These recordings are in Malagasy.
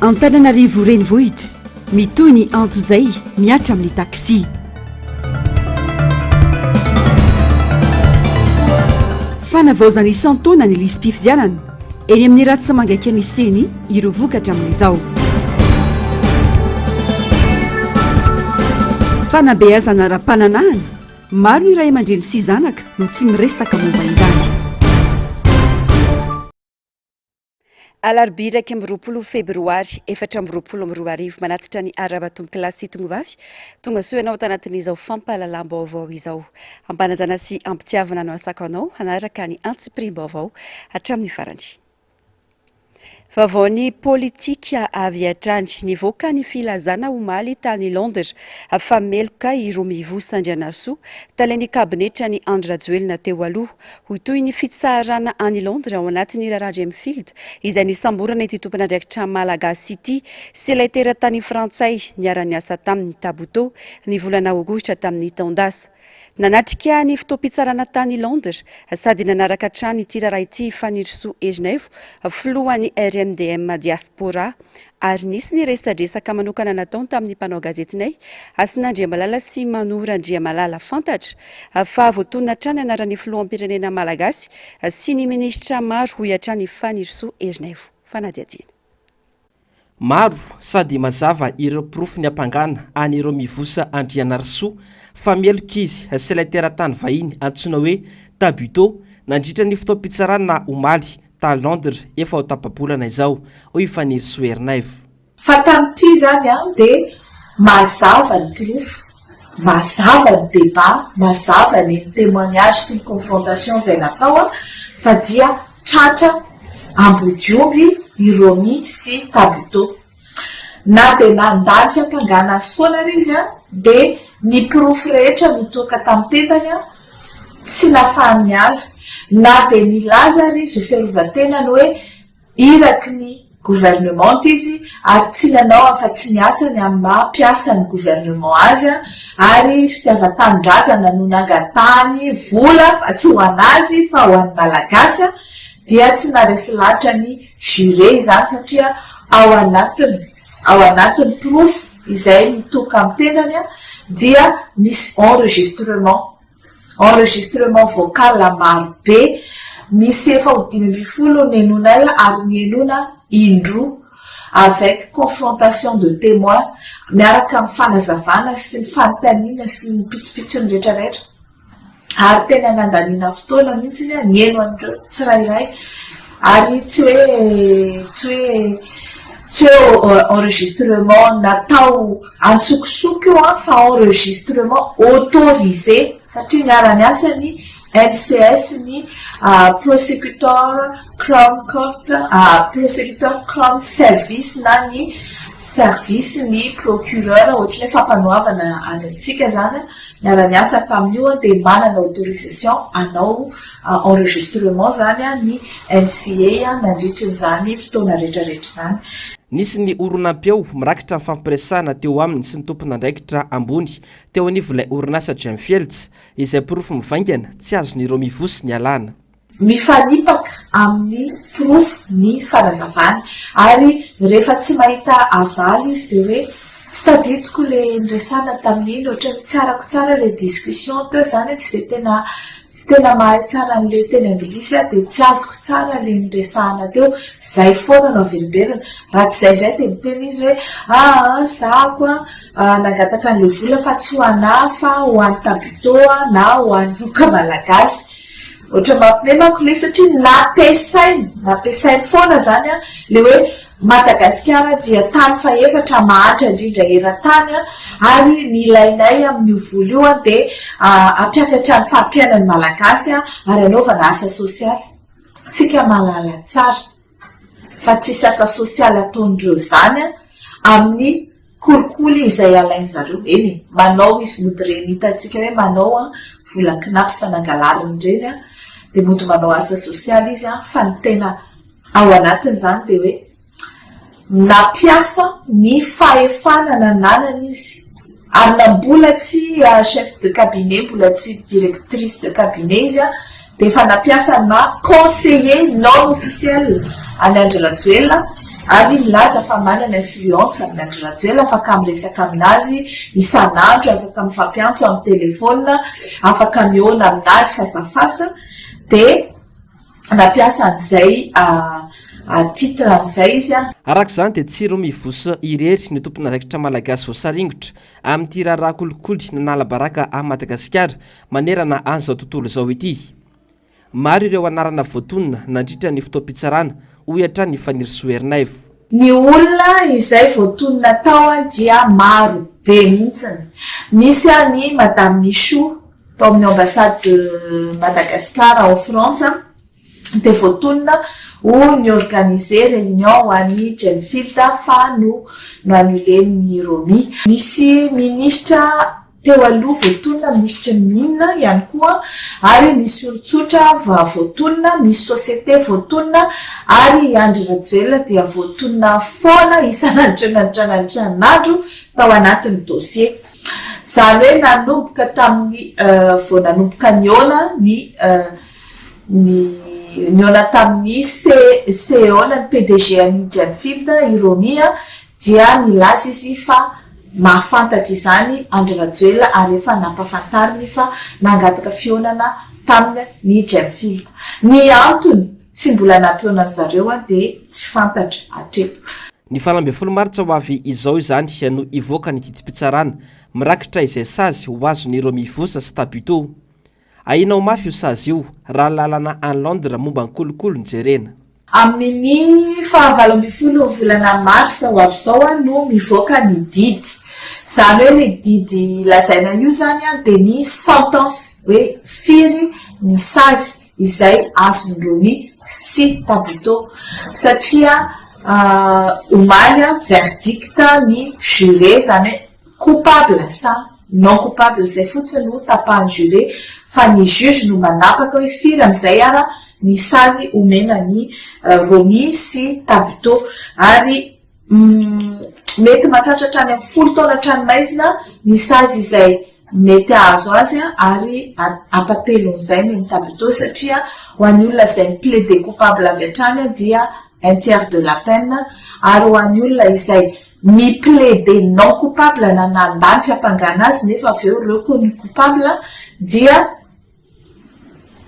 Antananarivo Renivohitra, mitohy ny antsojay mihatra amin'ny taxi. Fanavaozana isan-taona ny lisi-pifidianana, eny amin'ny ratsa-mangaikan'ny Ceni ireo vokatra amin'izao. Fanabeazana ara-pananahana, maro ny ray aman-dreny sy zanaka no tsy miresaka momba izany. Alarobia 21 febroary 2024 manatitra ny arahaba tompokolahy sy tongovavy tonga soa ianao tanatin'izao fampahalalam-baovao izao. Ampanajana sy ampitiavana no asako anao hanaraka ny antsipiriam-baovao hatramin'ny farany. Vaovaon'ny politika avy hatrany. Nivoaka ny filazana omaly tany Londres fa meloka i Romivosa Andrianarisoa, talen'ny kabinetran'i Andry Rajoelina teo aloha. Ho toy ny fitsarana any Londres ao anatin'ny raharaha Gemfield izay nisamborana ity tompon'andraikitra malagasy ity sy ilay teratany frantsay niara-niasa taminy Tabuteau ny volana aogositra tamin'ny taon-dasa. Nanatrika ny fotoam-pitsarana tany Londres sady nanaraka hatrany ity raharaha ity i Fanirisoa Erinaivo, filohan'ny RMDM Diaspora, ary nisy ny resadresaka manokana nataony tamin'ny mpanao gazetinay, Hasina Andriamalala sy Manoro Andriamalala. Fantatra fa voatonona hatrany anaran'ny filoham-pirenena malagasy sy ny minisitra maro, hoy hatrany i Fanirisoa Erinaivo. Fanadihadiana. Maro sady mazava ireo porofo niampangana an'i Romivosa Andrianarisoa fa meloka izy sy ilay teratany vahiny antsoina hoe Tabuteau nandritra ny fotoam-pitsarana omaly tany Londres efa ho tapa-bolana izao, hoy i Fanirisoa Ernaivo. Fa tamin'ity izany dia mazava ny porofo, mazava ny débat, mazava ny témoignage sy ny confrontation izay natao fa dia Tratra ambodiomby i Romy sy Tabuteau. Na dia nandà ny fiampangana azy foana ary izy dia ny porofo rehetra nitoaka tamin'ny tendany tsy nafahany niala. Na dia nilaza ary izy ho fiarovan-tenany hoe iraky ny gouvernement izy ary tsy nanao afa-tsy ny asany amin'ny maha mpiasan'ny gouvernement azy ary fitiavan-tanindrazana no nangatahany vola fa tsy ho an'azy fa ho an'ny Malagasy dia tsy naharesy lahatra ny juré izany satria ao anatiny ao anatin'ny porofo izay mitoka amin'ny tenany dia misy enregistrement Enregistrement vocal maro be, misy efa ho 15 nenonay ary nihenona indroa avec confrontation de témoins miaraka amin'ny fanazavana sy ny fanontaniana sy ny pitsopitsony rehetra rehetra ary tena nandaniana fotoana mihitsy nihaino an'ireo tsirairay ary tsy hoe tsy hoe tsy hoe enregistrement natao Antsokosoko io an fa enregistrement autorisé satria niara-niasa ny NCS ny prosecutor crown court prosecutor crown service na ny service ny procureur ohatran'ny hoe fampanoavana any amintsika zany niara-niasa tamin'io an dia manana autorisation hanao enregistrement zany ny NCA nandritrin'izany fotoana rehetrarehetra izany. Nisy ny horonam-peo mirakitra ny fampiresahana teo aminy sy ny tompon'andraikitra ambony teo anivon'ilay orinasa Gemfields, izay porofo mivaingana tsy azon'ireo mivosy nialana. Mifanipaka amin'ny porofo ny fanazavany ary rehefa tsy mahita avaly izy dia hoe tsy tadidiko le niresahana tamin'iny, ohatran'ny tsy arako tsara le discussion teo zany, tsy dia tena Tsy tena mahay tsara an'le teny anglisy aho dia tsy azoko tsara le niresahana teo, zay foana no averimberina, raha tsy zay indray dia miteny izy hoe aa zahako a nangataka an'le vola fa tsy ho anà fa ho an'i Tabuteau na ho an'ny vahoaka malagasy. Ohatran'ny mampime manko le izy satria nampiasainy, nampiasainy foana zany le hoe Madagasikara dia tany fahefatra mahantra indrindra eran-tany ary ny ilainay amin'io vola io dia hampiakatra ny fari-piainan'ny Malagasy ary hanaovana asa sosialy. Tsika mahalala tsara fa tsisy asa sosialy ataon'ireo izany amin'ny kolikoly izay alain'zareo. Eny e, manao izy mody ireny hitantsika hoe manao vola cnaps nangalariny ireny dia mody manao asa sosialy izy fa ny tena Ao anatin'izany dia hoe nampiasa ny fahefana nananany izy ary na mbola tsy chef de cabinet, mbola tsy directrice de cabinet izy dia efa nampiasa ny maha conseiller non officiel an'i Andry Rajoelina. ary milaza fa manana influence amin'i Andry Rajoelina, afaka miresaka aminazy isan'andro, afaka mifampiantso amin'ny telefaonina, afaka mihaona aminazy face à face, dia nampiasa an'izay titre an'izay izy. Araka izany dia tsy Romy Voos irery no tompon'andraikitra malagasy voasaringotra amin'ity raharaha kolikoly nanala baraka an'i Madagasikara manerana an'izao tontolo izao ity. Maro ireo anarana voatonona nandritra ny fotoam-pitsarana, hoy hatrany i Fanirisoa Ernaivo. Ny olona izay voatonona tao dia maro be mihitsiny. Misy an'i Madame Michou tao amin'ny ambassade de Madagascar ao Frantsa dia voatonona ho ni-organiser réunion ho an'i Gemfield fa no no-annuler-n'i Romy. Nisy minisitra teo aloha voatonona, minisitry ny mines ihany koa ary misy olon-tsotra voatonona, misy société voatonona ary i Andry Rajoelina dia voatonona foana isan'andro isan'andro tao anatin'ny dossier. Izany hoe nanomboka tamin'ny vao nanomboka nihaona ny ny nihaona tamin'ny CEO na ny PDG an'i Gemfield i Romy dia nilaza izy fa mahafantatra izany Andry Rajoelina ary efa nampahafantariny fa nangataka fihaonana taminy ny Gemfield. Ny antony tsy mbola nampihaona an-dry zareo dia tsy fantatra hatreto. Ny 18 martsa ho avy izao izany no hivoaka ny didim-pitsarana mirakitra izay sazy ho azon'i Romy Voos sy Tabuteau. Ahiana ho mafy io sazy io raha ny lalana any Londres momba ny kolikoly no jerena. Amin'ny faha 18 ny volana marsa ho avy izao no mivoaka ny didy. Izany hoe ilay didy lazaina io izany dia ny sentence hoe firy ny sazy izay azon'i Romy sy Tabuteau. Satria omaly verdict ny juré izany hoe Coupable sa non coupable izay fotsiny no tapahan'ny juré fa ny juge no manapaka hoe firy amin'izay ara ny sazy omena an'i Romy sy Tabuteau ary mety mahatratra hatrany amin'ny 10 taona an-tranomaizina ny sazy izay mety hahazo azy ary ampatelon'izay ny an'i Tabuteau satria ho an'ny olona izay mi-plaider coupable avy hatrany dia un tiers de la peine ary ho an'ny olona izay Mi-plaider non coupable na nandà ny fiampangana azy nefa avy eo reconnu coupable dia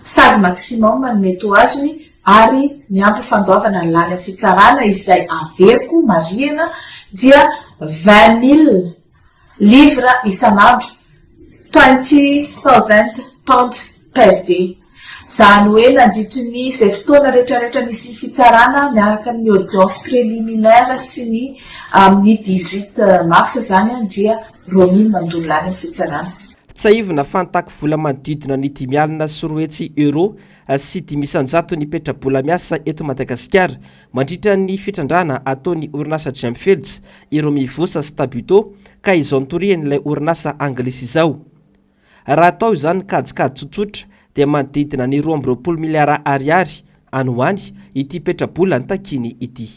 sazy maximum no mety ho azony ary miampy fandoavana ny lany amin'ny fitsarana izay averiko marihina dia 20 000 livres isan'andro, 20,000 pounds per day. Izany hoe nandritry ny izay fotoana rehetrarehetra nisy fitsarana miaraka amin'ny audience préliminaire sy ny amin'ny 18 mars izany dia Romy no mandoa ny lany amin'ny fitsarana. Tsiahivina fa nitaky vola manodidina ny 205 euros sy 105 ny petra-bola miasa eto Madagasikara mandritra ny fitrandrahana ataon'ny orinasa Gemfields i Romy Voos sy Tabuteau ka izao nitorian'ilay orinasa anglisy izao. Raha atao izany kajikajy tsotsotra dia manodidina ny 22 miliara ariary any ho any ity petra-bola nitakiany ity.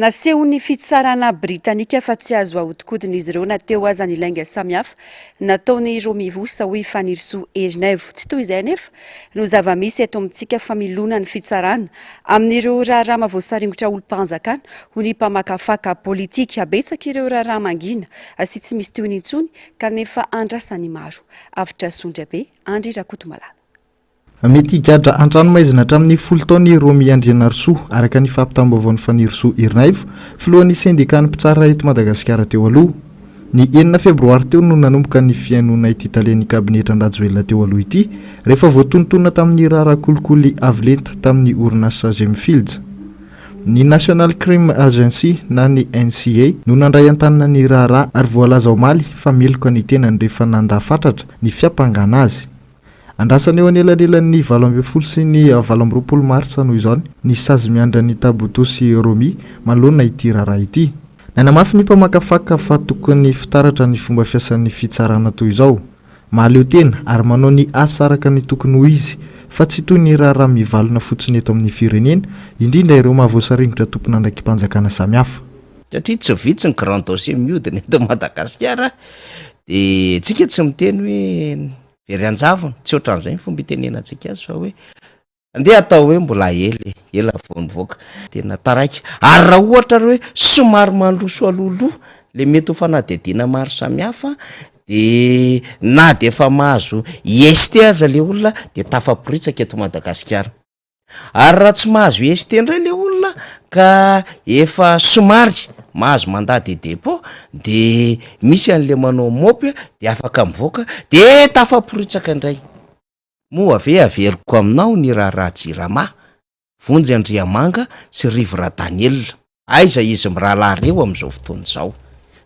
Nasehon'ny fitsarana britanika fa tsy azo ahodikodina izy ireo na teo aza ny lainga samihafa nataon'i Romy Voos hoy Fanirisoa Ernaivo. Tsy toy izay anefa no zava-misy eto amintsika fa milona ny fitsarana amin'ireo raharaha mahavoasaringotra olom-panjakana ho ny mpamakafaka politika. Betsaka ireo raharaha mangina sy tsy misy tohiny intsony kanefa andrasan'ny maro. Avotra Sondrabe, Andry Rakotomalala. Mety higadra an-tranomaizina hatramin'ny 10 taona i Romy Andrianarisoa, araka ny fampitam-baovaon'i Fanirisoa Ernaivo, filohan'ny sendikan'ny mpitsara eto Madagasikara teo aloha. Ny 6 febroary teo no nanomboka ny fihainoana ity talen'ny kabinetran-dRajoelina teo aloha ity, rehefa voatonontonona tamin'ny raharaha kolikoly avo lenta tamin'ny orinasa Gemfields. Ny National Crime Agency na ny NCA no nandray an-tanana ny raharaha ary voalaza omaly fa meloka ny tenany rehefa nandà fatratra ny fiampangana azy. Andrasana eo anelanelan'ny 18 sy ny 28 martsa noho izany ny sazy miandry an'i Tabuteau sy Romy manoloana ity raharaha ity. Nanamafy ny mpamakafaka fa tokony fitaratra ny fomba fiasan'ny fitsarana toy izao. Mahaleo tena ary manao ny asa araka ny tokony ho izy fa tsy toy ny raharaha mivalona fotsiny eto amin'ny firenena, indrindra ireo mahavoasaringotra tompon'andraiki-panjakana samihafa. Satria tsy vitsy ny grand dossier mihodina eto Madagasikara dia tsika tsy miteny hoe very an-javona, tsy ohatran'izay ny fomba itenenantsika azy fa hoe. Andeha atao hoe mbola ela e, ela vao nivoaka. Tena taraiky. Ary raha ohatra ary hoe somary mandroso alohaloha le mety ho fanadihadiana maro samihafa de na de efa mahazo IST aza le olona de tafaporitsaka eto Madagasikara. Ary raha tsy mahazo IST indray le olona ka efa somary mahazo mandat de dépôt de misy an'le manao mop de afaka mivoaka de tafaporitsaka indray. Moa ve averiko aminao ny raharaha Jirama, Vonjy Andriamanga sy Rivo Radanielina? Aiza izy mirahalahy ireo amin'izao fotoana izao?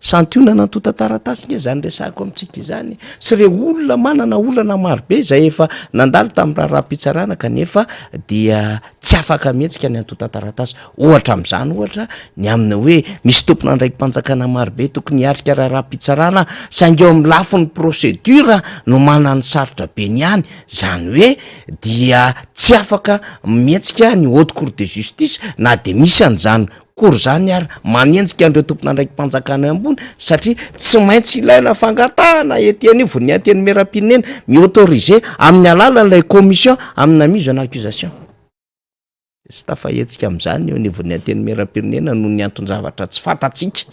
Santionana antontan-taratasy nge izany resahako amintsika izany sy ireo olona manana olana marobe izay efa nandalo tamin'ny raharaham-pitsarana kanefa dia tsy afaka mihetsika ny antontan-taratasy. Ohatra amin'izany ohatra ny amin'ny hoe misy tompon'andraiki-panjakana marobe tokony hiatrika raharaham-pitsarana saingy eo amin'ny lafiny procédure no manano sarotra be ny any, izany hoe dia tsy afaka mihetsika ny haute cour de justice na dia misy an'izany cour izany ary manenjika an'ireo tompon'andraiki-panjakana ambony satria tsy maintsy ilaina fangatahana ety anivon'ny antenimierampirenena mi-autoriser amin'ny alalan'ilay commission amina mise en accusation. Tsy tafahetsika amin'izany ny eo anivon'ny Antenimierampirenena noho ny anton-javatra tsy fantatsika.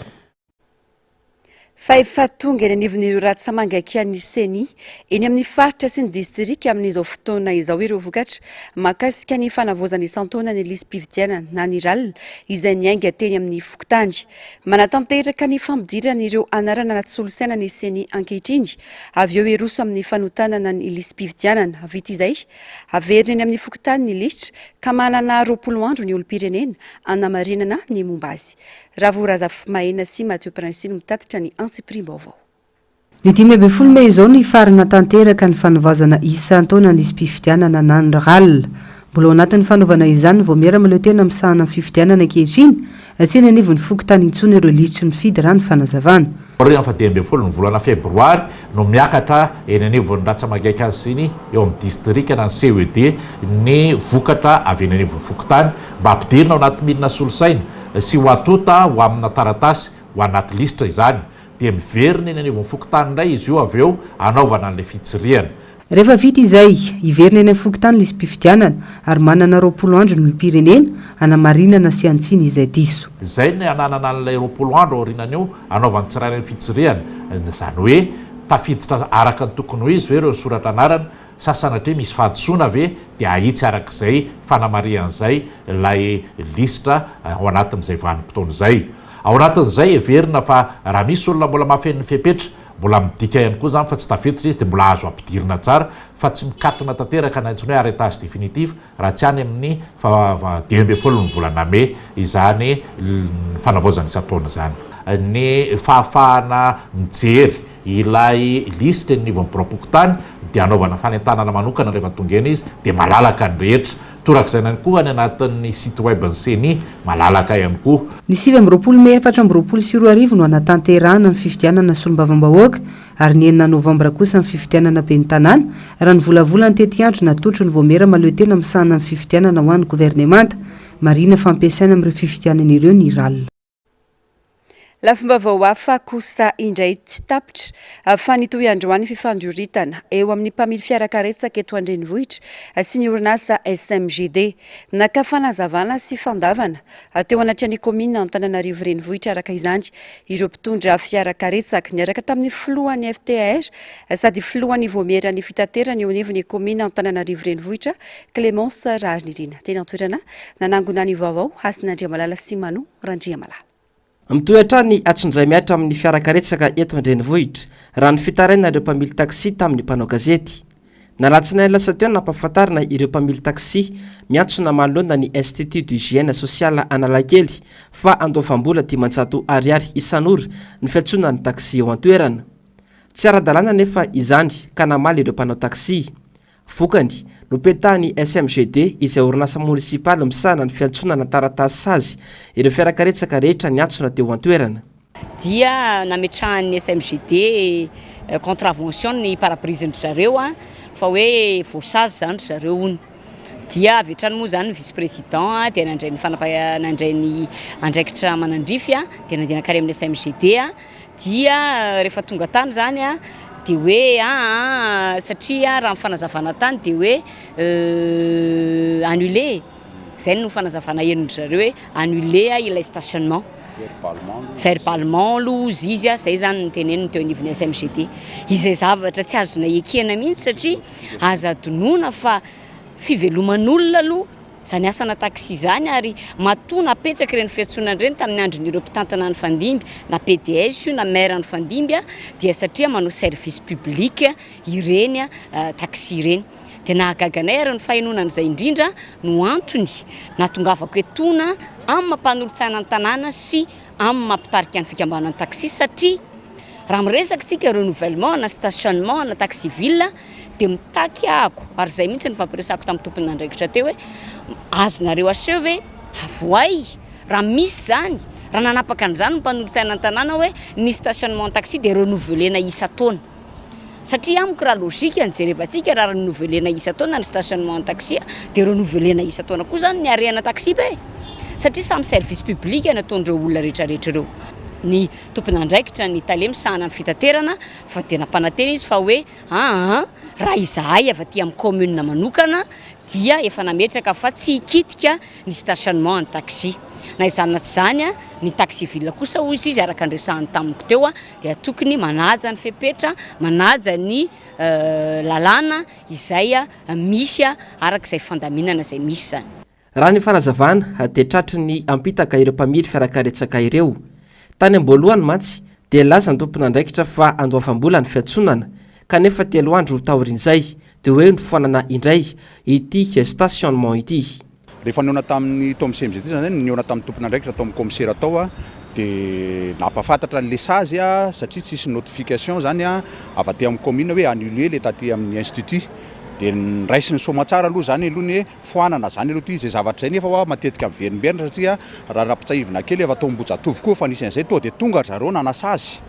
Fa efa tonga eny anivon'ireo ratsa-mangaikan'ny Ceni eny amin'ny faritra sy ny distrika amin'izao fotoana izao ireo vokatra mahakasika ny fanavaozana isan-taona ny lisi-pifidianana na ny ral izay niainga teny amin'ny fokontany. Manatanteraka ny fampidirana ireo anarana anaty solosaina ny Ceni ankehitriny, avy eo hiroso amin'ny fanontanana ny lisi-pifidianana. Vita izay, Averina eny amin'ny fokontany ny lisitra ka manana 20 andro ny olom-pirenena hanamarinana ny momba azy. Ravo Razafimahena sy Mathieu Princy no mitatitra ny antsipiriam-baovao. Ny 15 mey izao no hifarana tanteraka ny fanovaozana isan-taona ny lisi-pifidianana na ny Rgal. Mbola ao anatin'ny fanaovana izany ny vaomiera mahaleo tena misahana ny fifidianana ankehitriny, tsy eny anivon'ny fokontany intsony ireo lisitry mifidy raha ny fanazavana. Aorian'ny faha-15 ny volana febroary no miakatra eny anivon'ny Ratsamagaikan'ny Ceni eo amin'ny distrika na ny CED ny vokatra avy eny anivon'ny fokontany mba hampidirina ao anaty milina solosaina sy ho atonta ho amina taratasy ho anaty lisitra izany dia miverina eny anivon'ny fokontany indray izy io avy eo hanaovana an'ilay fitsirihana. Rehefa vita izay, hiverina eny amin'ny fokontany lisi-pifidianana ary manana 20 andro ny olom-pirenena hanamarinana sy hanitsiana izay diso. Izay ny hananana an'ilay 20 andro aorianan'io hanaovan'ny tsirairay ny fitsirihana, izany hoe tafiditra araka ny tokony ho izy ve ireo nisoratra anarana sa sanatria misy fahadisoana ve dia ahitsy araka izay fanamarihana izay ilay lisitra ao anatin'izay vanim-potoana izay. Ao anatin'izay heverina fa raha misy olona mbola mahafeno ny fepetra Mbola midika ihany koa izany fa tsy tafiditra izy dia mbola azo ampidirina tsara fa tsy mikatona tanteraka na intsony hoe arrêtage définitif raha tsy any amin'ny faha 15 ny volana mey izany fanavaozana isan-taona izany. Ny fahafahana mijery ilay lisitra eny anivon'ny biraom-pokontany dia anaovana fanentanana manokana rehefa tonga eny izy dia malalaka ny rehetra. Torak'izay ihany koa any anatin'ny site web ny Ceni, malalaka ihany koa. Ny 29 mey 2024 no hanatanterahana ny fifidianana solombavambahoaka ary ny enina novambra kosa ny fifidianana ben'ny tanàna, raha ny volavolan'ny tetiandro natolotry ny Vaomiera mahaleotena misahana ny fifidianana ho an'ny governemanta. Marihina fa ampiasaina amin'ireo fifidianana ireo ny ral. Lafim-baovao hafa kosa indray tsy tapitra fa nitohy androany fifandroritana eo amin'ny mpamily fiara karetsaka eto an-drenivohitra sy ny orinasa SMGD. Naka fanazavana sy fandavana teo anatrehan'ny kaominina Antananarivo Renivohitra araka izany ireo mpitondra fiara karetsaka niaraka tamin'ny filohan'ny FTR sady filohan'ny voamieran'ny fitaterana eo anivon'ny kaominina Antananarivo Renivohitra Clémence Raharinirina. Teny an-toerana nanangona ny vaovao Hasina Andriamalala sy Mano Randriamalala. Mitohy hatrany ny antsonjay mihatra amin'ny fiarakaretsaka eto an-drenivohitra, raha ny fitarainan'ireo mpamily taxi tamin'ny mpanao gazety. Ny alatsinainy lasa teo no nampahafantarina ireo mpamily taxi miantsona manoloana ny Institut d'Hygiène Sociale Analakely fa andoavam-bola 500 ariary isan'ora ny fiantsonana ny taxi eo an-toerana. Tsy ara-dalàna anefa izany ka namaly ireo mpanao taxi. Vokany, nopetahan'ny SMGD, izay orinasa monisipaly misahana ny fiantsonana taratasy sazy, ireo fiarakaretsaka rehetra niantsona teo an-toerana. Dia nametrahan'ny SMGD contravention ny pare-brise-ndry zareo fa hoe voasazy izany ry zareo hono. Dia avy hatrany moa izany ny vice président dia nandray ny fanapa- nandray ny andraikitra manandrify dia nandeha nankany amin'ny SMGD. Dia rehefa tonga tany izany. Dia hoe aa satria raha ny fanazavana tany dia hoe annuler, izay no fanazavana henon-dry zareo hoe annuler ilay stationnement. Verbalement aloha hozy izy, izay izany no teneniny teo anivon'ny SMGD. Izay zavatra tsy azonay ekena mihitsy satria aza adinoina fa fiveloman'olona aloha izany asana taxi izany ary matoa napetraka ireny fiantsonana ireny tamin'ny andron'ireo mpitantana nifandimby na PDS io na maire nifandimby dia satria manao service public ireny taxi ireny. Dia nahagaga anay ary ny fahenoana an'izay indrindra no antony nahatongavako etoana amin'ny maha mpanolotsaina ny tanàna sy amin'ny maha mpitarika ny fikambanan'ny taxi satria raha miresaka isika renouvellement na stationnement na taxi ville dia mitaky ahako ary izay mihitsy no nifampiresahako tamin'ny tompon'andraikitra teo hoe azonareo aseho ve avoay raha misy izany raha nanapaka an'izany ny mpanolotsaina ny tanàna hoe ny stationnement taxi dia renouveler-na isan-taona. Satria amiko raha logique ny jerevantsika raha renouveler-na isan-taona ny stationnement ny taxi dia renouveler-na isan-taona koa zany ny arrêt-na taxi be. Satria samy service public no ataon'ireo olona rehetra rehetra ireo. Ny tompon'andraikitra ny tale misahana ny fitaterana fa dia nampanantena izy fa hoe aa raha izahay avy aty amin'ny commune manokana dia efa nametraka fa tsy hikitika ny stationnement ny taxi. Na izany na tsy izany ny taxi ville kosa hoy izy araka ny resahany tamiko teo dia tokony manaja ny fepetra, manaja ny lalàna izay misy araka izay fandaminana izay misy izany. Raha ny fanazavana dia tratry ny ampitaka ireo mpamily fiarakaretsaka ireo. Tany am-boalohany mantsy dia nilaza ny tompon'andraikitra fa andoavam-bola ny fiantsonana kanefa telo andro taorian'izay dia hoe nofoanana indray ity stationnement ity. Rehefa nihaona tamin'ny tao amin'ny CMGT izany aho, nihaona tamin'ny tompon'andraikitra tao amin'ny kaomisera tao aho dia nampahafantatra an'ilay sazy aho satria tsisy notification izany avy aty amin'ny commune hoe annuler ilay taty amin'ny institut. Dia noraisiny soamantsara aloha izany aloha ny hoe foanana izany aloha ity. Izay zavatra izay nefa hoa matetika miverimberina satria raha rampitsahivina kely efa tao Ambohijatovo koa efa nisy an'izay tonga dia tonga ry zareo nanasazy.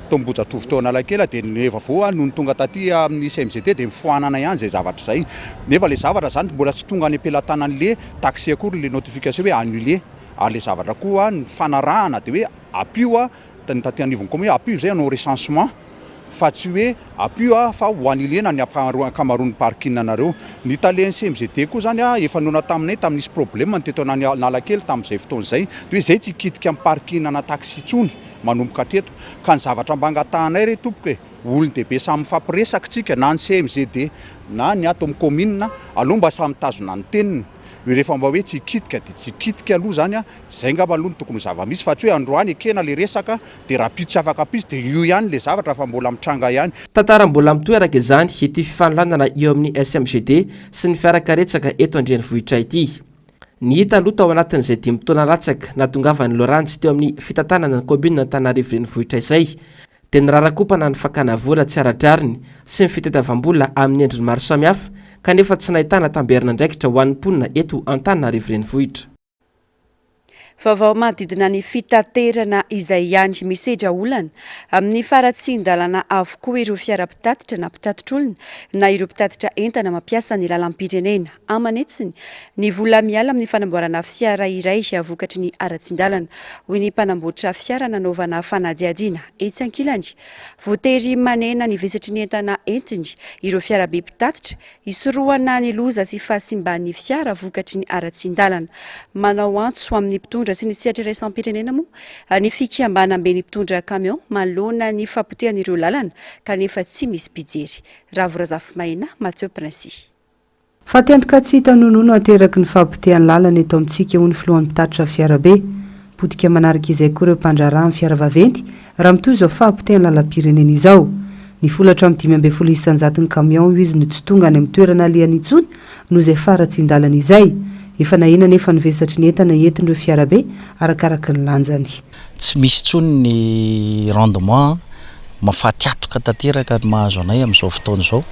Tao Ambohijatovo tao Analakely dia ny efa voa nony tonga taty amin'ny CMGT dia nofoanana ihany izay zavatra izay. Nefa ilay zavatra izany mbola tsy tonga any am-pelatanan'le taxi akory ilay notification hoe annuler. Ary ilay zavatra koa ny fanarahana dia hoe ampio ny taty anivon'ny commune hoe ampio izay hanao recensement fa tsy hoe ampio fa ho annuler-na ny ankamaroan'ny parking anareo. Ny talen'ny CMGT koa izany efa nihaona taminay tamin'ny nisy problème ny teto Analakely tamin'izay fotoana izay dia hoe izay tsy hikitika amin'ny parking ana taxi intsony. manomboka hatreto. Ka ny zavatra mba angatahanay re tompoko e, olon-dehibe samy mifampiresaka tsika na ny CMGD na ny ato amin'ny kaominina, aleo mba samy mitazona ny teniny. Rehefa mba hoe tsy hikitika dia tsy hikitika aloha izany an, izay angamba aloha no tokony ho zava-misy fa tsy hoe androany ekena ilay resaka dia rahampitso tsy afaka ampitso dia io ihany ilay zavatra fa mbola mitranga ihany. Tantara mbola mitohy araka izany ity fifanolanana eo amin'ny SMGD sy ny fiarakaretsaka eto an-drenivohitra ity. Ny hita aloha tao anatin'izay dimy taona latsaka nahatongavan'i Loranjy teo amin'ny fitantanana ny kaominina Antananarivo Renivohitra izay dia nirarakompana ny fakana vola tsy ara-drariny sy ny fitadiavam-bola amin'ny endriny maro samihafa kanefa tsy nahitana tamberin'andraikitra ho an'ny mponina eto Antananarivo Renivohitra. Vaovao manodidina ny fitaterana izay ihany misedra olana amin'ny faharatsian-dalana avokoa ireo fiara mpitatitra na mpitatitr'olona na ireo mpitatitra entana mampiasa ny lalam-pirenena. Aman'hetsiny ny vola miala amin'ny fanamboarana fiara iray vokatry ny haratsian-dalana, hoy ny mpanamboatra fiara nanaovana fanadihadiana. Etsy ankilany, voatery manena ny vesatry ny entana entiny ireo fiarabe mpitatitra hisorohana ny loza sy fahasimban'ny fiara vokatry ny haratsian-dalana. Manao antso amin'ny mpitondra sy ny sehatra iraisam-pirenena moa ny fikambanamben'ny mpitondra camion manoloana ny fahapotehan'ireo lalana kanefa tsy misy mpijery. Ravo Razafimaina, Mathieu Princi. Fatiantoka tsy hita nonoa no ateraky ny fahapotehan'ny lalana eto amintsika, hoy ny filohan'ny mpitatitra fiarabe. Potika manaraka izay koa ireo mpandraharaha amin'ny fiara vaventy raha mitohy izao fahapotehan'ny lalam-pirenena izao. Ny folo hatramin'ny 15 isan-jaton'ny camion hoy izy no tsy tonga any amin'ny toerana alehany intsony noho izay faharatsian-dalana izay. Efa nahena anefa ny vesatry ny entana entin'ireo fiarabe arakaraka ny lanjany. Tsy misy intsony ny rendement, mahafaty atoka tanteraka ny mahazo anay amin'izao fotoana izao.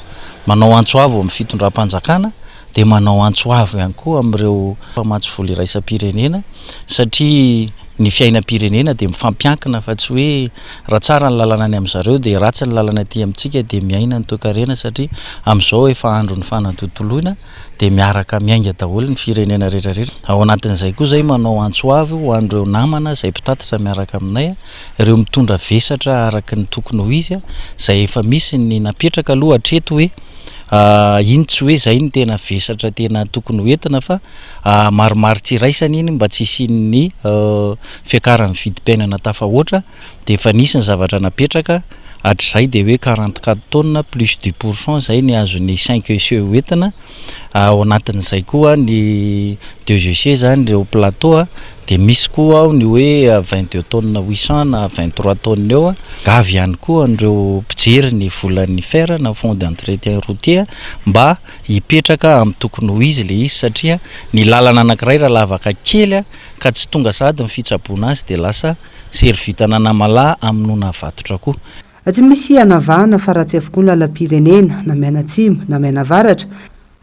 Manao antso avo amin'ny fitondram-panjakana dia manao antso avo ihany koa amin'ireo mpamatsy vola iraisam-pirenena satria. Ny fiainam-pirenena dia mifampiankina fa tsy hoe raha tsara ny lalana any amin-dry zareo dia ratsy ny lalana aty amintsika dia miaina ny toekarena satria amin'izao efa andron'ny fanatontoloina dia miaraka miainga daholo ny firenena rehetra rehetra. Ao anatin'izay koa izay manao antso avo ho an'ireo namana izay mpitatitra miaraka aminay, ireo mitondra vesatra araka ny tokony ho izy izay efa misy ny napetraka aloha hatreto hoe iny tsy hoe izay no tena vesatra tena tokony ho entina fa maromaro tsy iraisana iny mba tsy hisian'ny fiakaran'ny vidim-piainana tafahoatra dia efa nisy ny zavatra napetraka hatrizay dia hoe 44 tonnes plus 10 pour cent izay ny azon'ny 5 EC hoentina ao anatin'izay koa ny 2 EC izany ireo plateau dia misy koa ao ny hoe 22 tonnes 800 na 23 tonnes eo gavy ihany koa an'ireo mpijery ny volan'ny fer na fonds d'entretien routier mba hipetraka amin'ny tokony ho izy ilay izy satria ny lalana anankiray raha lavaka kely ka tsy tonga sahady ny fitsaboana azy dia lasa sery vitana namalahy hamonoana vatotra koa. Tsy misy hanavahana fa ratsy avokoa ny lalam-pirenena, na mianatsimo na mianavaratra,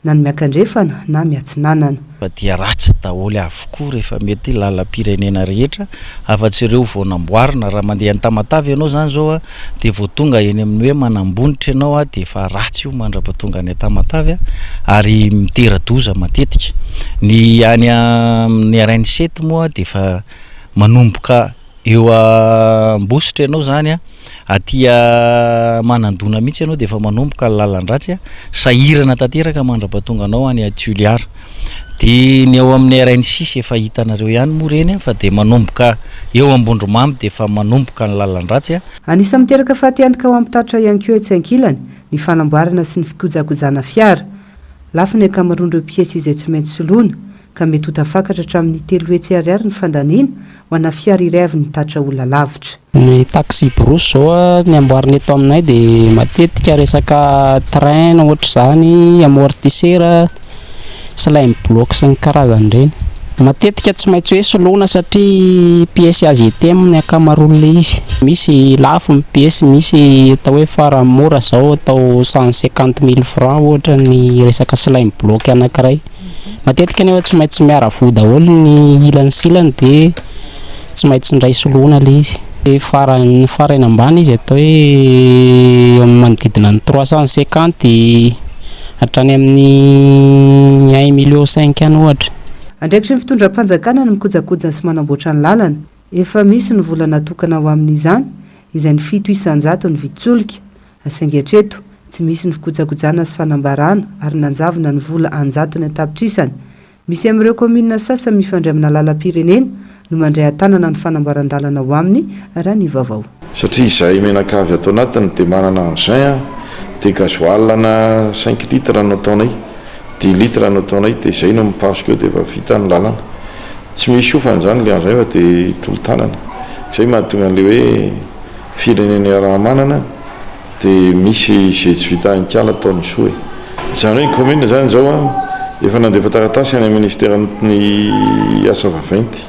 na ny miakandrefana na miatsinanana. Fa dia ratsy daholo avokoa rehefa mety lalam-pirenena rehetra afa-tsy ireo vao namboarina, raha mandeha any Tamatave ianao izany izao dia vao tonga eny amin'ny hoe Manambonitra ianao dia efa ratsy io mandra-pahatonga any Tamatave ary mitera-doza matetika. Ny any amin'ny RN sept moa dia efa manomboka eo Ambositra ianao izany an, aty Manandona mihitsy ianao dia efa manomboka ny lalan-dratsy an, sahirana tanteraka mandra-pahatonga anao any Toliara. Dia ny ao amin'ny RN six efa hitanareo ihany moa ireny an, fa dia manomboka eo Ambondromamy dia efa manomboka ny lalan-dratsy an. Anisan'ny miteraka fatiantoka ho an'ny mpitatitra ihany koa etsy ankilany ny fanamboarana sy ny fikojakojana fiara. Lafo ny ankamaroan'ireo piesy izay tsy maintsy soloina ka mety ho tafakatra hatramin'ny 300 ariary ny fandaniana ho ana fiara iray avy nitatitra olona lavitra. Ny taxi brousse zao ny amboarina eto aminay dia matetika resaka train ohatr'izany, amortisseur, slime block sy ny karazany ireny. Matetika tsy maintsy hoe soloina satria pièce AGTM ny ankamaroan'ilay izy. Misy lafo ny pièce, misy atao hoe farany mora zao atao 150 mille francs ohatra ny resaka slime block anankiray. Matetika anefa tsy maintsy miara-voa daholo ny ilany sy ilany dia tsy maintsy indray soloina ilay izy. Farany farany ambany izy atao hoe eo amin'ny manodidina ny 350 hatrany amin'ny un million cinq any ohatra. Andraikitry ny fitondram-panjakana ny mikojakoja sy manamboatra ny lalana. Efa misy ny vola natokana ho amin'izany, izay ny 7% ny vidin-tsolika. Saingy hatreto, tsy misy ny fikojakojana sy fanambarana ary nanjavona ny vola an-jatony an-tapitrisany. Misy amin'ireo kaominina sasany mifandray amina lalam-pirenena no mandray an-tanana ny fanamboaran-dalana ao aminy, raha ny vaovao. Satria izahay mianakavy ato anatiny dia manana engin an, dia gasoil ana cinq litres no ataonay, dix litres no ataonay dia izay no mipasoka eo dia efa vita ny lalana. Tsy misy hofany izany ilay engin fa dia tolo-tanana. Izay mahatonga an'ilay hoe firenena iaraha-manana dia misy izay tsy vita ankala ataon'ny soa e. Izany hoe ny commune izany izao an, efa nandefa taratasy any amin'ny ministeran'ny asa vaventy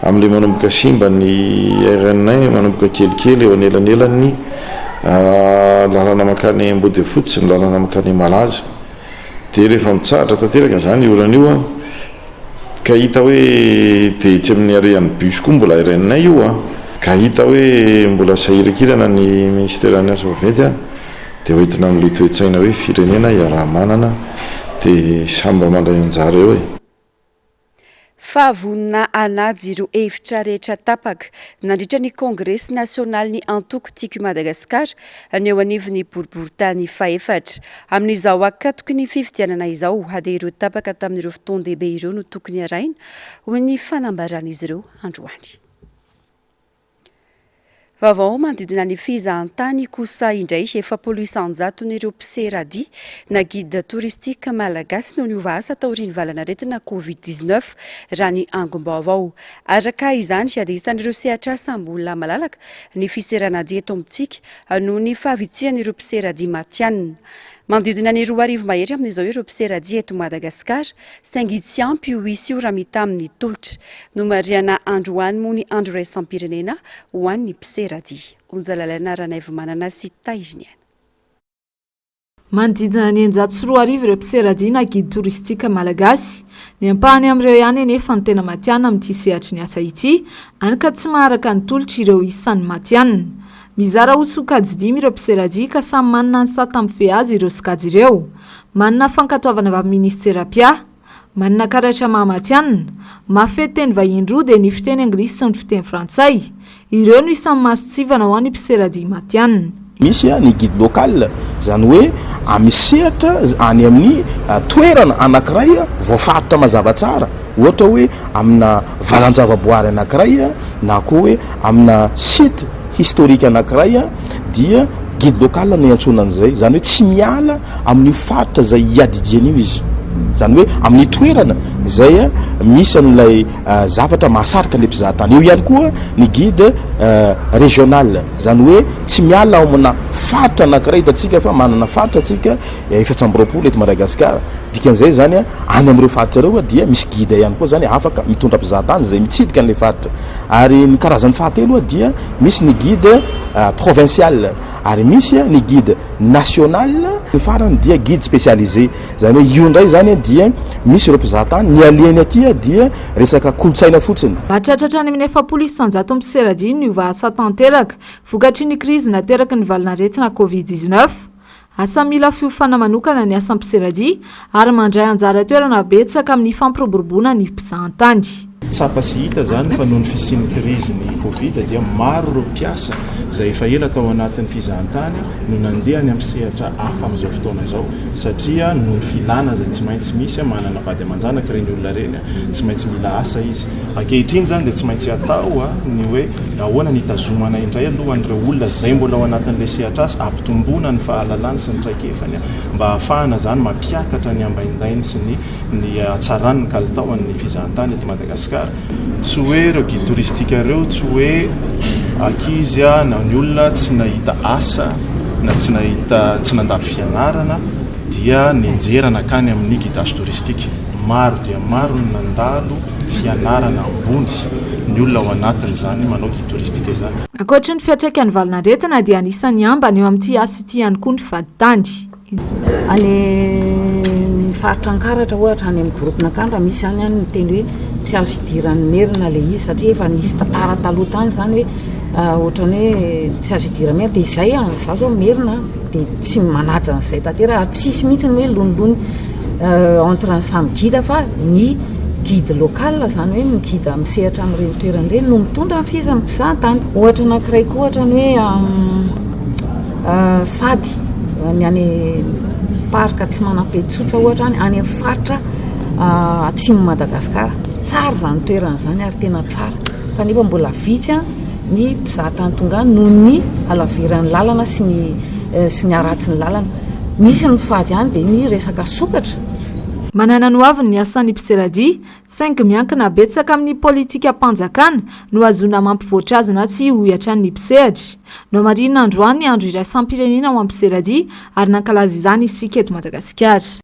amin'ilay manomboka simba ny RN manomboka kelikely eo anelanelan'ny lalana mankany Ambodiafotsy sy ny lalana mankany Malaza. Dia rehefa mitsahatra tanteraka izany io orana io an, Ka hita hoe dia etsy amin'ny arrêt-n'ny bus koa mbola RN io an! Ka hita hoe mbola sahirankirana ny ministeran'ny asa vaventy an! Dia hoentina amin'ilay toe-tsaina hoe firenena iaraha-manana dia samy mba mandray anjara eo e! Fa vonona hanaja ireo hevitra rehetra tapaka nandritra ny kongresy nasionalin'ny antoko Tiako i Madagasikara ny eo anivon'ny boriborintany fahefatra. Amin'izao ankatoky ny fifidianana izao dia ireo tapaka tamin'ireo fotoan-dehibe ireo no tokony harahina, hoy ny fanambaran'izy ireo androany. Vaovao manodidina ny fizahantany kosa indray, 40 isan-jaton'ireo mpiseradia na guide touristique malagasy no niova asa taorian'ny valanaretina Covid 19, raha ny angom-baovao. Araka izany dia isan'ireo sehatr'asa mbola malalaka ny fiseranadia eto amintsika noho ny fahavitsian'ireo mpiseradia matihanina. Manodidina ny 2000 mahery amin'izao ireo mpiseradia eto Madagasikara, saingy tsy ampy io isa io raha mitaha amin'ny tolotra. Nomarihana androany moa ny andro iraisam-pirenena ho an'ny mpiseradia. Onjalalaina Ranaivomanana sy Tahiriniaina. Manodidina ny 2600 ireo mpiseradia na guide touristique malagasy. Ny ampahany amin'ireo ihany anefa no tena matihanina amin'ity sehatry ny asa ity, hany ka tsy maharaka ny tolotra ireo isan'ny matihanina. Mizara ho sokajy dimy ireo mpiseradia ka samy manana ny sata mifehy azy ireo sokajy ireo. Manana fankatoavana avy amin'ny minisitera mpiahy. Manana karatra maha matihanina. Mahafehy teny vahiny roa dia ny fiteny anglisy sy ny fiteny frantsay. Ireo no isan'ny mason-tsivana ho an'ny mpiseradia matihanina. Misy ny guide local, izany hoe amin'ny sehatra any amin'ny toerana anankiray voafaritra mazava tsara, ohatra hoe amina valan-javaboary anankiray na koa hoe amina site historique anankiray dia guide local no iantsoana an'izay, izany hoe tsy miala amin'io faritra izay iadidiany io izy, izany hoe amin'ny toerana izay misy an'ilay zavatra mahasarika ilay mpizahatany. Eo ihany koa ny guide régional, izany hoe tsy miala ao amina faritra anankiray, hitantsika fa manana faritra tsika 24 eto Madagasikara, dikan'izay izany any amin'ireo faritra ireo dia misy guide ihany koa izany afaka mitondra mpizahatany izay mitsidika an'ilay faritra. Ary ny karazany fahatelo dia misy ny guide provincial ary misy ny guide national, ny farany dia guide spécialisé, izany hoe io indray izany dia misy ireo mpizahatany, ny alehany aty dia resaka kolontsaina fotsiny. Mahatratra hatrany amin'ny 40% mpiseradia ny niova asa tanteraka vokatry ny krizy nateraky ny valanaretina Covid 19. Asa mila fiofana manokana ny asam-piseradia ary mandray anjara toerana betsaka amin'ny fampiroboroboana ny mpizahantany. Tsapa sy hita izany fa noho ny fisian'ny krizin'ny Covid dia maro ireo mpiasa izay efa ela tao anatin'ny fizahantany no nandeha any amin'ny sehatra hafa amin'izao fotoana izao satria noho ny filana izay tsy maintsy misy, manana vady aman-janaka ireny olona ireny, tsy maintsy mila asa izy. Ankehitriny izany dia tsy maintsy atao ny hoe ahoana ny hitazomana indray aloha an'ireo olona izay mbola ao anatin'ilay sehatr'asa, hampitomboana ny fahalalany sy ny traikefany mba hahafahana izany mampiakatra ny ambaindainy sy ny ny hatsaran'ny kalitaon'ny fizahantany eto Madagasikara. Tsy hoe ireo guide touristique ireo tsy hoe ankizy na ny olona tsy nahita asa na tsy nahita tsy nandalo fianarana dia nianjera nankany amin'ny guidage touristique. Maro dia maro ny nandalo fianarana ambony ny olona ao anatin'izany manao guide touristique izany. Ankoatry ny fiantraikan'ny valanaretina dia anisan'ny ambany eo amin'ity asa ity ihany koa ny vadintany. Any amin'ny faritra Ankaratra ohatra, any amin'ny groupe Nakanga misy izany any miteny hoe tsy azo idiran'ny merina ilay izy satria efa nisy tantara taloha tany izany hoe ohatran'ny hoe tsy azo idiran'ny merina dia izay an, izaho izao merina dia tsy manaja an'izay tanteraka ary tsisy mihitsy ny hoe lonilony entre ny samy guide fa ny guide local izany hoe ny guide misehatra amin'ireny toerana ireny no mitondra ny fihezan'ny mpizahatany. Ohatra anankiray koa ohatra ny hoe fady ny any parc tsy manam-petsotsa ohatra any any amin'ny faritra atsimon'i Madagasikara. Tsara izany toerana izany ary tena tsara fa nefa mbola vitsy ny mpizahatany tonga any noho ny halaviran'ny lalana sy ny sy ny haratsin'ny lalana. Misy ny fady any dia ny resaka sokatra. Manana ny hoaviny ny asan'ny mpiseradia, saingy miankina betsaka amin'ny politikam-panjakana no ahazoana mampivoatra azy na tsia hoy hatrany ny mpisehatra. Nohamarihina androany ny andro iraisam-pirenena ho an'ny mpiseradia ary nankalaza izany isika eto Madagasikara.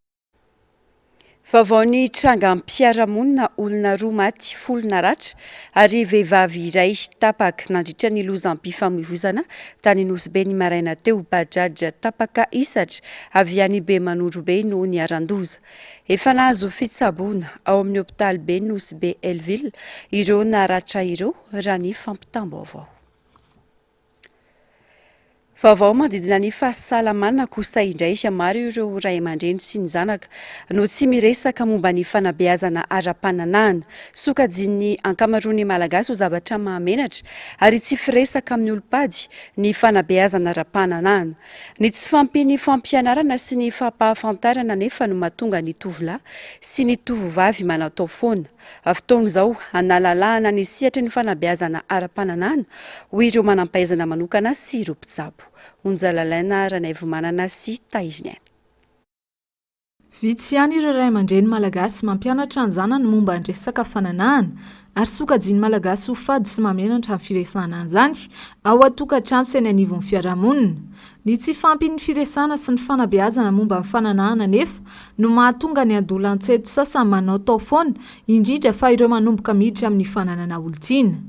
Vaovao ny trangam-piarahamonina olona roa maty, folo naratra ary vehivavy iray tapaka nandritra ny lozam-pifamoivoizana tany Nosy Be ny maraina teo. Bajaj tapaka hisatra avy any Bemanondrobe no niharan-doza. Efa nahazo fitsaboana ao amin'ny hopitaly be Nosy Be Hellville ireo naratra ireo raha ny fampitam-baovao. Vaovao manodidina ny fahasalamana kosa indray, maro ireo ray aman-dreny sy ny zanaka no tsy miresaka momba ny fanabeazana ara-pananahana. Sokajian'ny ankamaroan'ny Malagasy ho zavatra mahamenatra ary tsy firesaka amin'ny olom-pady ny fanabeazana ara-pananahana. Ny tsy fahampian'ny fampianarana sy ny fampahafantarana anefa no mahatonga ny tovolahy sy ny tovovavy manatao foana. Fotoana izao hanalalahana ny sehatry ny fanabeazana ara-pananahana, hoy ireo manampahaizana manokana sy ireo mpitsabo. Onja Lalaina Ranaivomanana sy Tahiriniaina. Vitsy ihany ireo ray aman-dreny malagasy mampianatra ny zanany momba ny resaka fananahana ary sokajian'ny Malagasy ho fady sy mahamenatra ny firesahana an'izany ao an-tokantrano sy eny anivon'ny fiarahamonina. Ny tsy fahampian'ny firesahana sy ny fanabeazana momba ny fananahana anefa no mahatonga ny adolantsento sasany manaotao foana, indrindra fa ireo manomboka miditra amin'ny fananana olon-tiana.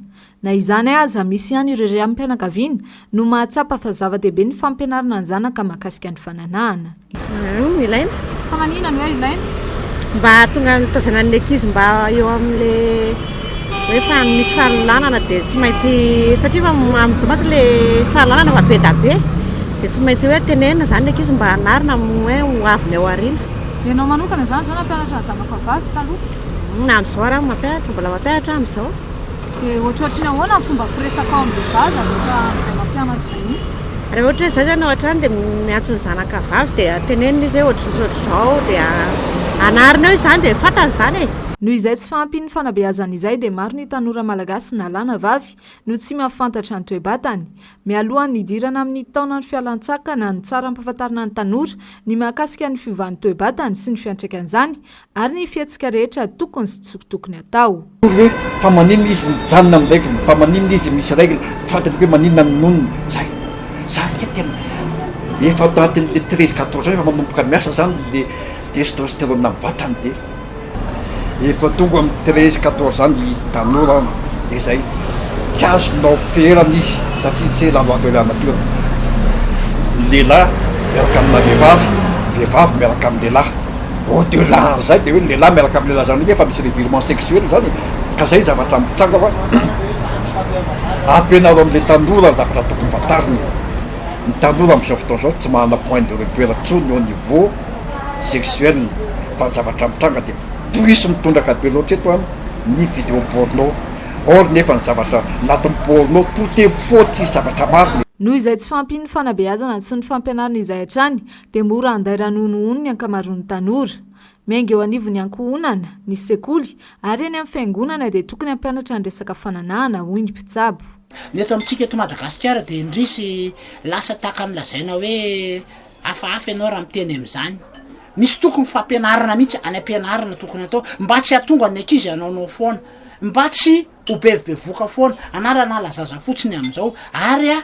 Na izany aza, misy ihany ireo renim-pianakaviana no mahatsapa fa zava-dehibe ny fampianarana ny zanaka mahakasika ny fananahana. Ilaina. Fa maninona no hoe ilaina? Mba hahatonga ny fitaizana ny ankizy mba eo amin'le hoe fa misy fahalalana dia tsy maintsy satria fa amin'izao mantsy le fahalalana efa be dia be dia tsy maintsy hoe tenenina izany ny ankizy mba hanarina amin'ny hoe ho aviny ao aoriana. Ianao manokana izany izao nampianatra ny zanakao vavy taloha? Amin'izao ary aho mampianatra, mbola mampianatra aho amin'izao. Dia ohatrohatry ny ahoana ny fomba firesakao amin'ilay zaza rehefa izay mampianatra izay mihitsy? Raha ohatra hoe izaho izany ao an-trano dia miantso ny zanaka vavy dia tenenina izy hoe ohatr'izao sy ohatr'izao dia anarina eo izany dia fantany izany e! Noho izay tsy fahampian'ny fanabeazana izay dia maro ny tanora malagasy na lahy na vavy no tsy mahafantatra ny toe-batany. Mialohan'ny hidirana amin'ny taonan'ny fialan-tsakana no tsara ampahafantarina ny tanora ny mahakasika ny fiovan'ny toe-batany sy ny fiantraikan'izany ary ny fihetsika rehetra tokony sy tsy tokony atao. Akory hoe fa maninona izy mijanona amin'ny règle, fa maninona izy misy règle, tsy fantatra hoe maninona ny nonony, zay, zany nge tena efa ato anatin'le 13 14 ans efa manomboka miasa zany le testosterone amin'ny vatany de efa tonga amin'ny 13 14 ans ny tanora an, de zay, tsy azonao ferana izy satria c'est la loi de la nature, ny lehilahy miaraka amina vehivavy, ny vehivavy miaraka amin'ny lehilahy. Au delà an'izay dia hoe ny lehilahy miaraka amin'ny lehilahy zany efa misy revirement sexuel zany e, ka zay ny zavatra mitranga fa ampianaro an'ilay tanora ny zavatra tokony fantariny e, ny tanora amin'izao fotoana izao tsy manana point de repère intsony au niveau sexuel fa ny zavatra mitranga dia plus mitondraka be loatra eto an ny video porno, or nefa ny zavatra anatin'ny porno tout est faux tsisy zavatra marina e. Noho izay tsy fahampian'ny fanabeazana sy ny fampianarana izay hatrany dia mora handairan'honohono ny ankamaroan'ny tanora. Miainga eo anivon'ny ankohonana, ny sekoly ary eny amin'ny fiangonana dia tokony hampianatra ny resaka fananahana, hoy ny mpitsabo. Ny eto amintsika eto Madagasikara dia indrisy lasa tahaka ny lazaina hoe hafahafa ianao raha miteny amin'izany. Misy tokony fampianarana mihitsy any am-pianarana tokony atao mba tsy hahatonga ny ankizy hanaonao foana, mba tsy ho bevobevoka foana, analanala zaza fotsiny amin'izao ary a.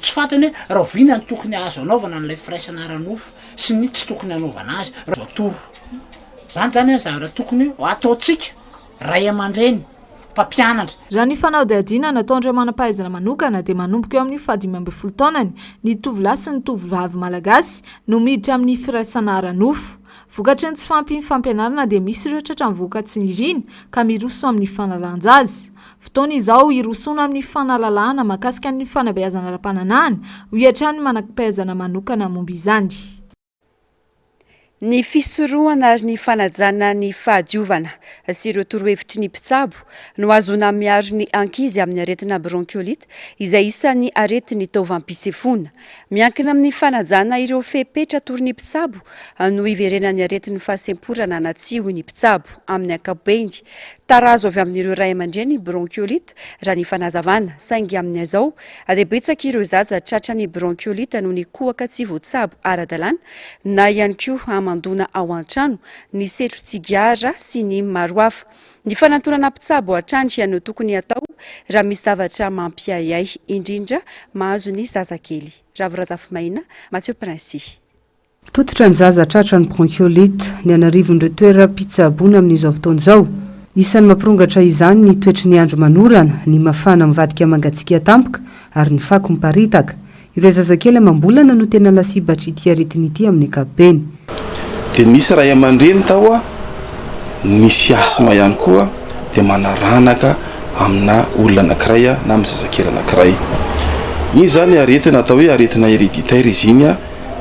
Tsy fantany hoe rahoviana no tokony azo anaovana an'ilay firaisana ara-nofo sy ny tsy tokony hanaovana azy. Azo atoro. Zany zany an zavatra tokony ho ataontsika ray aman-dreny, mpampianatra. Raha ny fanadihadiana nataon'ireo manam-pahaizana manokana dia manomboka eo amin'ny fahadimy ambin'ny folo taonany ny tovolahy sy ny tovovavy malagasy no miditra amin'ny firaisana ara-nofo. Vokatry ny tsy fahampian'ny fampianarana dia misy ireo tratra mivoaka tsy nirina ka miroso amin'ny fanalan-jaza. Fotoana izao hirosoana amin'ny fanalalahana mahakasika ny fanabeazana ara-pananahana, hoy hatrany ny manam-pahaizana manokana momba izany. Ny fisorohana ary ny fanajana ny fahadiovana sy ireo torohevitry ny mpitsabo no ahazoana miaro ny ankizy amin'ny aretina bronchiolite izay isan'ny aretin'ny taovam-pisefoana. Miankina amin'ny fanajana ireo fepetra atoron'ny mpitsabo no hiverenan'ny aretin'ny fahasemporana na tsia hoy ny mpitsabo amin'ny ankapobeny. Tarazo avy amin'ireo ray aman-dreny ny bronchiolite, raha ny fanazavana. Saingy amin'izao dia betsaka ireo zaza tratran'ny bronchiolite noho ny kohaka tsy voatsabo ara-dalàna na ihany koa hamandoana ao an-trano, ny setro-tsigara sy ny maro hafa. Ny fanantonana mpitsabo hatrany no tokony hatao raha misy zavatra mampiahiahy, indrindra mahazo ny zazakely. Ravo Razafimaina, Mathieu Princi. Tototra ny zaza tratran'ny bronchiolite ny an'arivon'ireo toeram-pitsaboana amin'izao fotoana izao. Isan'ny mampirongatra izany ny toetry ny andro manorana, ny mafana mivadika mangatsiaka tampoka ary ny fako miparitaka. Ireo zazakely amam-bolana no tena lasibatr'ity aretina ity amin'ny ankapobeny. Dia nisy ray aman-dreny tao nisy asthme ihany koa dia manaranaka amina olona anankiray na amin'ny zazakely anankiray. Iny izany aretina atao hoe aretina héréditaire izy iny.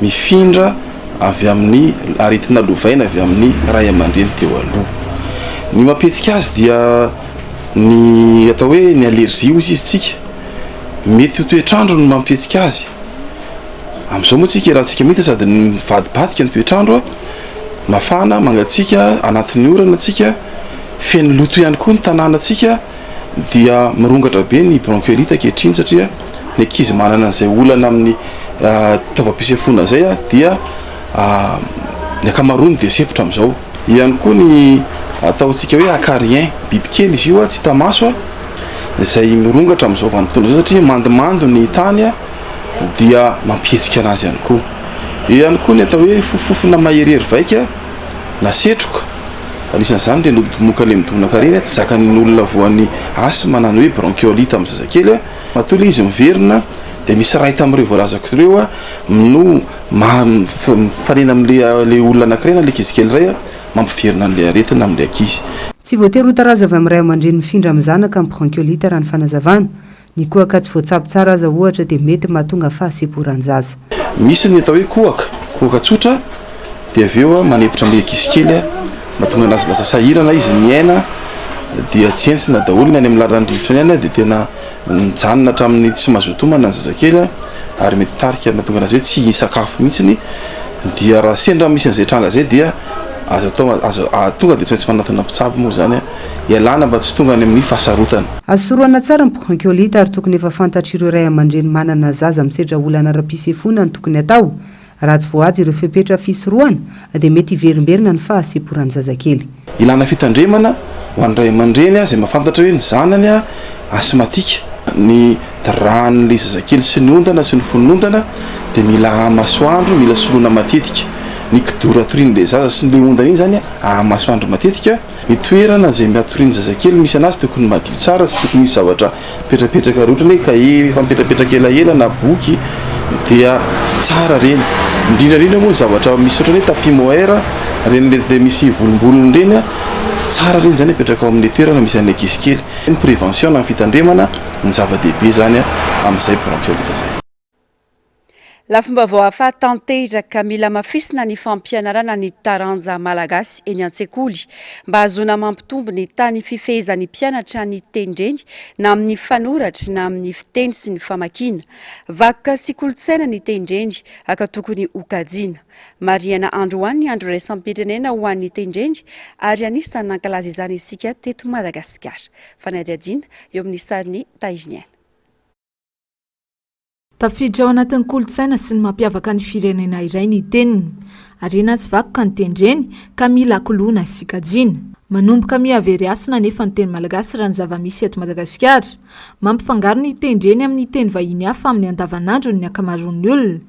mifindra avy amin'ny aretina lovaina avy amin'ny ray aman-dreny teo aloha. Ny mampihetsika azy dia ny atao hoe ny allergie hoy izy tsika. Mety ho toetr'andro no mampihetsika azy. Amin'izao moa tsika iarahantsika mahita sady mivadibadika ny toetr'andro, mafana, mangatsiaka, anatin'ny orana tsika, feno loto ihany koa ny tanànantsika. dia mirongatra be ny bronchiolite ankehitriny satria ny ankizy manana an'izay olana amin'ny taovam-pisefoana izay dia ny ankamaroany dia sempotra amin'izao. Ihany koa ny ataontsika hoe acarien, bibikely izy io tsy hita maso izay mirongatra amin'izao vanim-potoana izao satria mandomando ny tany dia mampihetsika anazy ihany koa. Eo ihany koa ny atao hoe fofofofona maherihery vaika na setroka. Anisan'izany ireny odimoka ilay midonaka ireny, tsy zakan'ny olona voan'ny asthme na ny hoe bronchiolite amin'ny zazakely. Matoa ilay izy miverina dia misy iray tamin'ireo voalazako ireo no mifanena amin'ilay olona anankiray na ilay ankizy kely iray mampiverina an'ilay aretina amin'ilay ankizy. Tsy voatery ho tarazo avy amin'ny ray aman-dreny mifindra amin'ny zanaka ny bronchiolite raha ny fanazavana. Ny kohaka tsy voatsabo tsara aza ohatra dia mety mahatonga fahasemporan-jaza. Misy ny atao hoe kohaka, kohaka tsotra dia avy eo manempotra an'ilay ankizy kely mahatonga anazy lasa sahirana izy miaina dia tsentsina daholo ny any amin'ny lalan'ny rivotra any dia tena mijanona hatramin'ny tsy mazoto homana ny zazakely ary mety hitarika mahatonga anazy hoe tsy hisakafo mihitsiny dia raha sendra misy an'izay tranga izay dia azo atao azo tonga dia tsy maintsy manatona mpitsabo moa izany Ialana mba tsy tonga any amin'ny fahasarotana. Azo sorohana tsara ny bronchiolite ary tokony efa fantatr'ireo ray aman-dreny manana zaza misedra olana ara-pisefoana ny tokony atao. Raha tsy voahaja ireo fepetra fisorohana dia mety hiverimberina ny fahasemporan'ny zazakely. Ilana fitandremana ho an'ny ray aman-dreny izay mahafantatra hoe ny zanany asthmatique. Ny ràn'ilay zazakely sy ny ondana sy ny fonon'ondana dia mila masoandro, mila soloina matetika. Ny kidoro atorian'ilay zaza sy ilay ondana iny izany masoandro matetika. Ny toerana izay hatorian'ny zazakely misy anazy tokony madio tsara, tsy tokony hisy zavatra mipetrapetraka ary ohatrany hoe kahie efa mipetrapetraka elaela na boky dia tsy tsara ireny. Indrindra indrindra moa ny zavatra misy ohatrany hoe tapis mohair, ireny le dia misy volombolony ireny, tsy tsara ireny izany apetraka ao amin'ilay toerana misy an'ny ankizy kely. Ny prévention na ny fitandremana no zava-dehibe izany amin'izay bronchiolite izay. Lafim-baovao hafa tanteraka, mila hamafisina ny fampianarana ny taranja malagasy eny an-tsekoly mba hahazoana mampitombo ny tany fifehezan'ny mpianatra ny tenindreny na amin'ny fanoratra na amin'ny fiteny sy ny famakiana. Vakoka sy kolontsaina ny tenindreny ka tokony hokajiana. Marihana androany ny andro iraisam-pirenena ho an'ny tenindreny ary anisan'ny nankalaza izany isika teto Madagasikara. Fanadihadiana eo amin'ny sarin'i Tahiriniaina. Tafiditra ao anatin'ny kolontsaina sy ny mampiavaka ny firenena iray ny teniny. Harena sy vakoka ny tendreny ka mila koloina sy kajiana. Manomboka miha very hasina anefa ny teny malagasy raha ny zava-misy eto Madagasikara. Mampifangaro ny tendreny amin'ny teny vahiny hafa amin'ny andavanandrony ny ankamaroan'ny olona.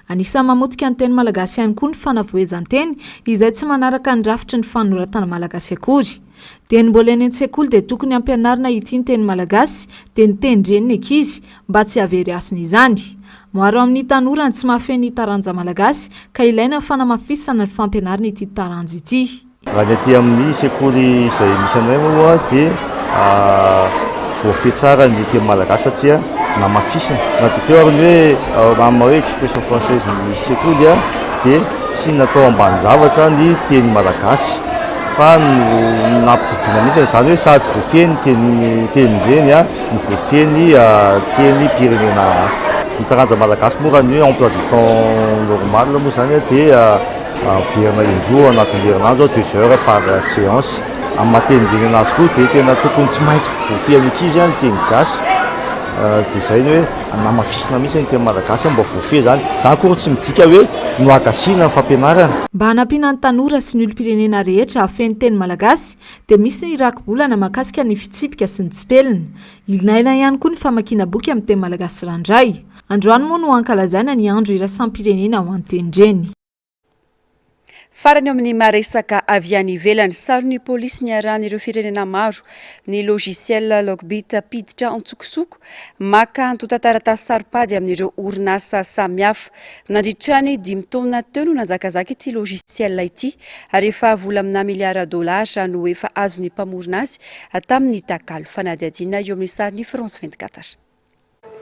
Anisan'ny mamotika ny teny malagasy ihany koa ny fanavoezan-teny izay tsy manaraka ny rafitry ny fanoratana malagasy akory. Dieny mbola eny an-tsekoly dia tokony hampianarina ity ny teny malagasy dia ny tendreny ny ankizy mba tsy hahavery hasina izany. Maro amin'ny tanora ny tsy mahafehy ny taranja malagasy ka ilaina ny fanamafisana ny fampianarana ity taranja ity. Raha ny aty amin'ny sekoly izay misy anay moa dia voafehy tsara ny teny malagasy satria namafisina. Na dia teo ary ny hoe amin'ny maha hoe expression française ny sekoly dia tsy natao ambanin-javatra ny teny malagasy fa nampitoviana mihitsy izany hoe sady voafehy ny teny tenin-dreny no voafehy ny tenim-pirenena hafa. Ny taranja malagasy moa raha ny hoe emploi du temps normal moa izany dia miverina indroa anatin'ny herinandro, deux heures par séance. Amin'ny maha tenin-dreny anazy koa dia tena tokony tsy maintsy voafehy ny ankizy ny teny gasy dia izay ny hoe namafisina mihitsy ny teny malagasy mba voafehy izany. Izany akory tsy midika hoe nohagasiana ny fampianarana. Mba hanampiana ny tanora sy ny olom-pirenena rehetra hahafehy ny teny malagasy dia misy ny rakibolana mahakasika ny fitsipika sy ny tsipelina. Ilaina ihany koa ny famakiana boky amin'ny teny malagasy ranoray. Androany moa no ankalazaina ny andro iraisam-pirenena ho an'ny tenindreny. Farany eo amin'ny maha-resaka avy any ivelany, saron'ny polisy niarahan'ireo firenena maro ny logiciel Lockbit mpiditra an-tsokosoko maka antontan-taratasy saro-pady amin'ireo orinasa samihafa. Nandritra ny dimy taona teo no nanjakazaka ity logiciel ity ary efa vola amina miliara dolara no efa azon'ny mpamorona azy tamin'ny takalo. Fanadihadiana eo amin'ny sarin'ny France 24.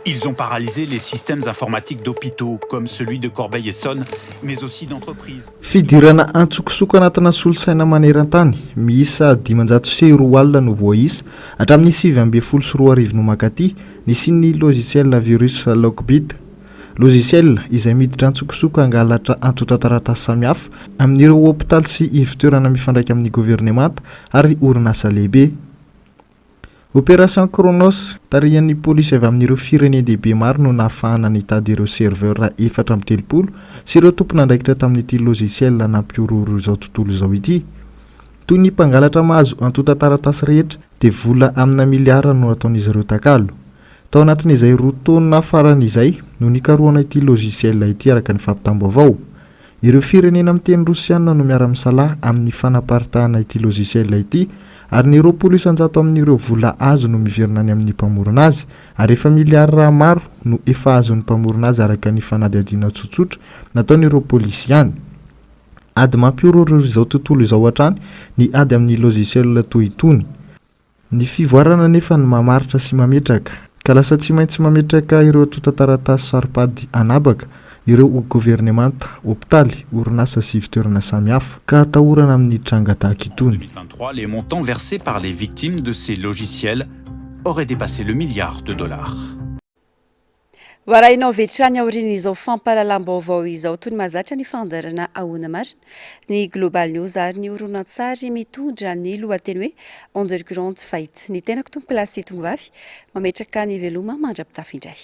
Ils ont paralysé les systèmes informatiques d'hôpitaux comme celui de Corbeil-Essonnes, mais aussi d'entreprises. Fidirana antsokosoko anatina solosaina maneran-tany miisa 2500 no voaisa hatramin'ny 2019 no mankaty nisian'ny logiciel virus Lockbit. Logiciel izay miditra antsokosoko hangalatra antontan-taratasy samihafa amin'ireo hopitaly sy ivon-toerana mifandraika amin'ny governemanta ary orinasa lehibe. Opération Chronos, tarihan'ny polisy avy amin'ireo firenen-dehibe maro no nahafahana nitady ireo serveur 34 sy ireo tompon'andraikitra tamin'ity logiciel nampihorohoro izao tontolo izao ity. Toy ny mpangalatra mahazo antontan-taratasy rehetra dia vola amina miliara no nataon'izy ireo takalo. Tao anatin'izay roa taona farany izay no nikarohana ity logiciel ity araka ny fampitam-baovao. Ireo firenena miteny rosiana no miara-misalahy amin'ny fanaparitahana ity logiciel ity ary ny 20% amin'ireo vola azo no miverina any amin'ny mpamorona azy ary efa miliara maro no efa azon'ny mpamorona azy araka ny fanadihadiana tsotsotra nataon'ireo polisy ihany. Ady mampihorohoro izao tontolo izao hatrany ny ady amin'ny logiciel toy itony. Ny fivoarana anefa no mamaritra sy mametraka, ka lasa tsy maintsy mametraka ireo antontan-taratasy saro-pady an'habaka ireo governemanta, hopitaly, orinasa sy ivon-toerana samihafa, ka atahorana amin'ny tranga tahaka itony. 2023, les montants versés par les victimes de ces logiciels auraient dépassé le milliard de dollars. Ho arahinao avy hatrany aorian'izao fampahalalam-baovao izao toy ny mahazatra ny fandaharana Ahoana Marina, ny Global News ary ny horonantsary mitondra ny lohateny hoe Underground Fight. Ny tenako tompokolahy sy tompkovavy mametraka ny veloma mandra-pitafy indray.